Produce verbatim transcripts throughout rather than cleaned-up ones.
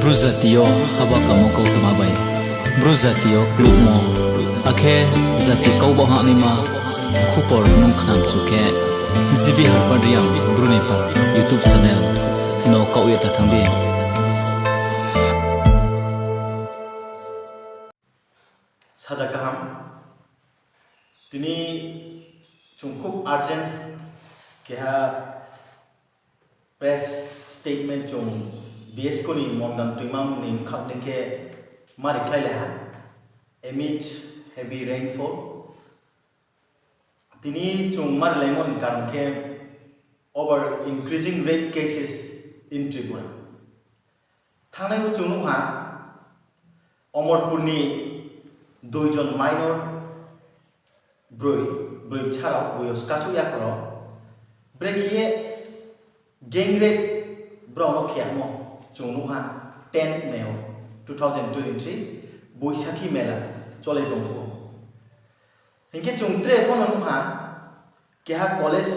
Bru jati yo haba kamo kautma bai Bru jati yo klukmo, akhe jati kau baoh hahnaima khupor nung khnamchu khe, G B Harpad Reang Bru ni pha YouTube channel no kaoh ye ta thanng di. Saja kaham. Tini chung khub urgent keha press statement chung BSCO ni Mongang Toimang ni bkhaoh dei khe ma rikhlai lai ha, amid heavy rainfall. Tini chung ma rilaimo ni karon khe over increasing rape cases in Tripura. Thanngnai wo chung nuh ha, Omorpur ni dui jon minor, broi, broi bsa rao, boyos kasuh yakho rao, brekhe ye gang rape brao no khe yagmo chung nuh ha, ten May wo, two thousand twenty-three, Boishakhi mela cholai tong phuh. Hing khe chung tre pho no nuh ha, keha college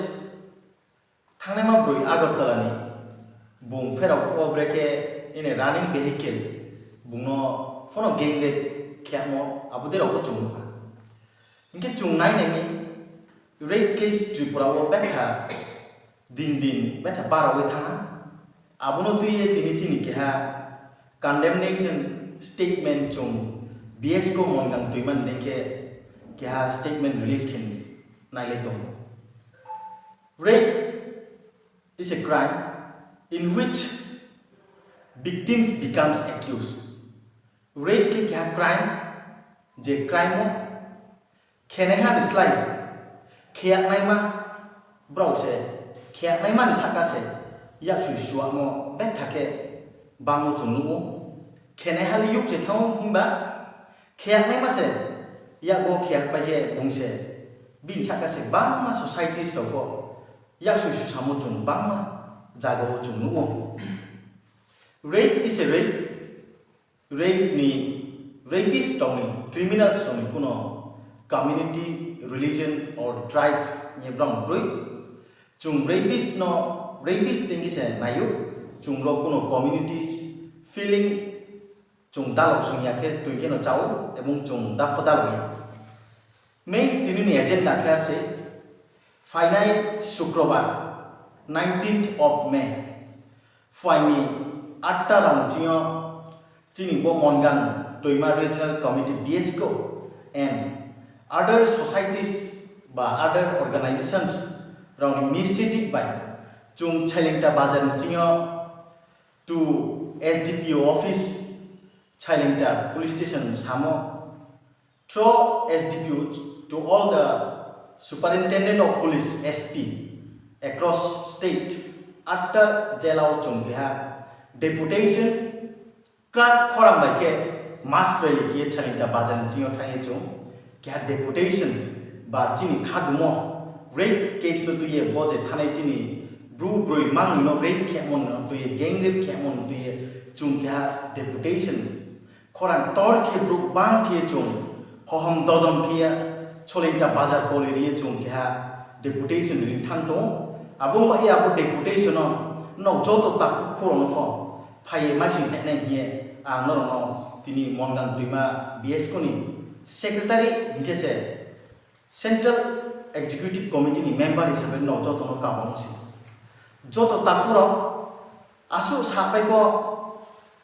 thanngnaima broi Agartala ni, bung pherao phuh wo brekhe in a running vehicle bung no pho no gang rape khe yagmo abo dei rao pho chung nuh ha. Hing khe chung nai nai mi, rape case Tripura wo betha din din betha bara ye thanng ha. Abo no tui ye tini chini keha condemnation statement chung BSCO Mongang Toimang dei khe keha statement release khe ni nailai tong ou. Rape is a crime in which victims becomes accused. Rape khe keha crime, je crime wo khenaiha ni slái khe yagnaima brao se, khe yagnaima ni sahka se yaksoi suamo betha khe bangmo chung nuh ou. Khenaiha le youh se thanng ou himba khe yagnaima se yakgo khe yagpai khe bung se bini sahka se bangma societies rao pho yaksoi susamo chung bangma zaga wo chung nuh ou. Rape is a rape, rape ni, rapist rao ni, criminals rao ni kuno community, religion or tribe hing ye brao kroi. Chung rapist no rapist dei khe se nai ou, chung rao kuno communities, feeling, chung dalok song ya khe tui khe no chá ou, ebong chung da pho dalok ya. Main tini ni agenda khe ar se, phainai Sukrobar, nineteenth of May, phuaing ni atta rao ni ching yo chini bo Mongang Toima Regional Committee, BSCO, and other societies ba other organizations rao ni initiative bai chung Chailengta bazar ni ching yo to SDPO office, Chailengta police station samo, through SDPO to all the superintendent of police, SP, across state, atta jela wo chung keha deputation, krak khorang bai khe mass rally khe ye Chailengta bazar ni ching yo thanng ye chung keha deputation ba chini khadumo rape case no tui ye bo je thanngnai chini Bru broi mangni no rape khe yagmo no tui ye, gang rape khe yagmo no tui ye chung keha deputation khorang tor khe brouh bang khe chung hohom dodon khe ye Chailengta bazar koli ri ye chung keha deputation ri thanng tong ou. Abo bai ye abo deputation no nrao joto takhu khorang no pho phai ye maising phehnai hing ye ang nrao no tini Mongang Toima BSCO ni secretary hing khe se Central Executive Committee ni member hisabe nrao joto no kabo ong se. Joto takhu rao asuh sapai pho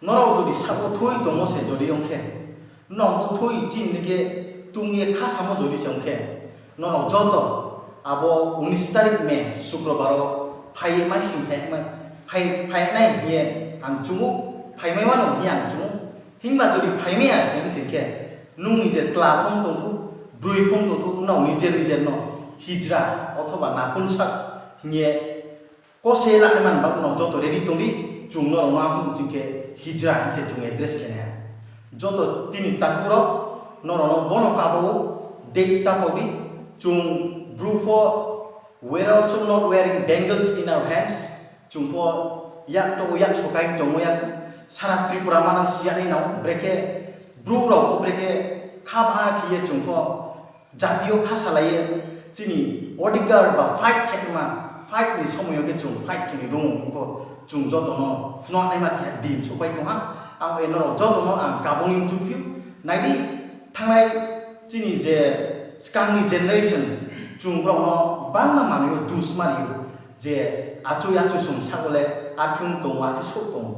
nrao jodi sah wo thui tongmo se jodi ong khe, nrao bo thui chini khe tung ye khasamo jodi se ong khe, nrao joto abo উনিশ তারিখ May Sukrobar wo phai ye maising phai, phai, phainai hing ye ang chung ou, phaimai wano hing ye ang chung ou. Himba jodi phaimai ya se ong sing khe, nung nijer kla phong tong thou, broi phong tong thou, nrao nijer nijer no hijra othoba napunsak hing ye kose lanai man ba nrao joto ready tong di, chung nrao no ang hing khe hijra hing se chung address khe nai ha. Joto tini takhu rao nrao no bono kabo ou, date ta pau di, chung Bru pho, we are also not wearing bangles in our hands, chung pho yak to yak sokaing tongmo ya, sara Tripura manang siya nai nao, brekhe Bru rao pho brekhe kha ba khe ye chung pho jati yo kha salai ye, chini odhikar ba fight khe ma, fight ni somoi yo khe chung fight khe ni rung pho, chung joto no phnuh naima khe din sopai tong ha. Ang bai nrao joto no ang kabo ni mchuphi ou. Nai di, thanngnai chini je skang ni generation, chung brao no bangma manoi yo dusma ri ou, je achoi achusung sa wo le arkhe ong tong ou, arkhe souh tong ou.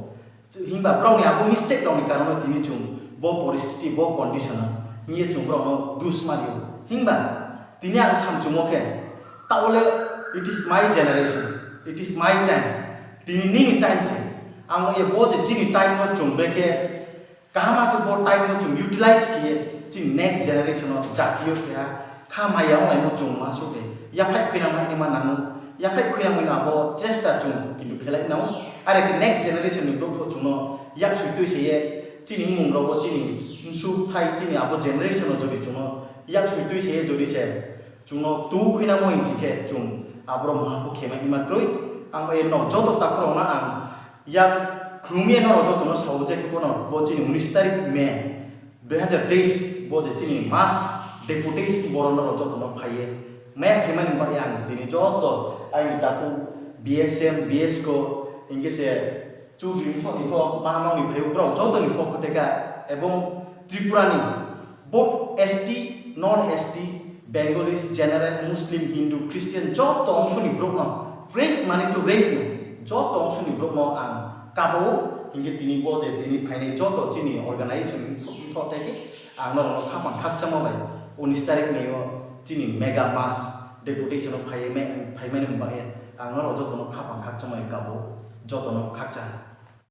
Himba brao ni abo mistake rao ni karon no tini chung bo poristhiti, bo condition o hing ye chung brao no dusma ri ou. Himba tini ang samchungmo khe, taoh wo le, it is my generation, it is my time. Tini nini time se. Ang ye bo je chini time no chung brekhe kaham khe bo time no chung utilize khe ye chini next generation no jati yo keha kha maya onglaimo chung ma suh khe yaphaih khuinang mai ni ma nang ou. Yaphaih khuinang mai no abo chesta chung kintu khelai nang ou. Are khe next generation ni brouh pho chung no yaksoi tuisa ye chini mmung rao wo chini bsuh thai chini abo generation no jodi chung no yaksoi tuisa ye jodi se chung no tu khuinangmo hing si khe chung aboro maha pho khe mai ni ma kroi. Ang bai nrao joto takhu rao no ang yak khlum ye nrao joto no sa ou je khe bo no bo chini উনিশ তারিখ মে দুই হাজার তেইশ, bo je chini mass deputation boro nrao joto no phai ye, maya phai mani bai ang tini joto aini takhu B S M, B S ko, hing khe se chudri mthoh ni pho, maha mang ni phai ou, brao joto ni pho koteka, ebong Tripura ni both S T, non S T, Bengalis, general, Muslim, Hindu, Christian, joto ongso ni brouh no, rei mani to rei no, joto ongso ni brouh no ang kabo ou, hing khe tini bo je tini phainai joto chini organization mthoh thai khe, ang nrao no khaphang khakchangmo bai, উনিশ তারিখ ni yo chini mega mass deputation no phai ye, phai mani bai ye, ang nrao joto no khaphang khakchangmo bai kabo, joto no khakchang.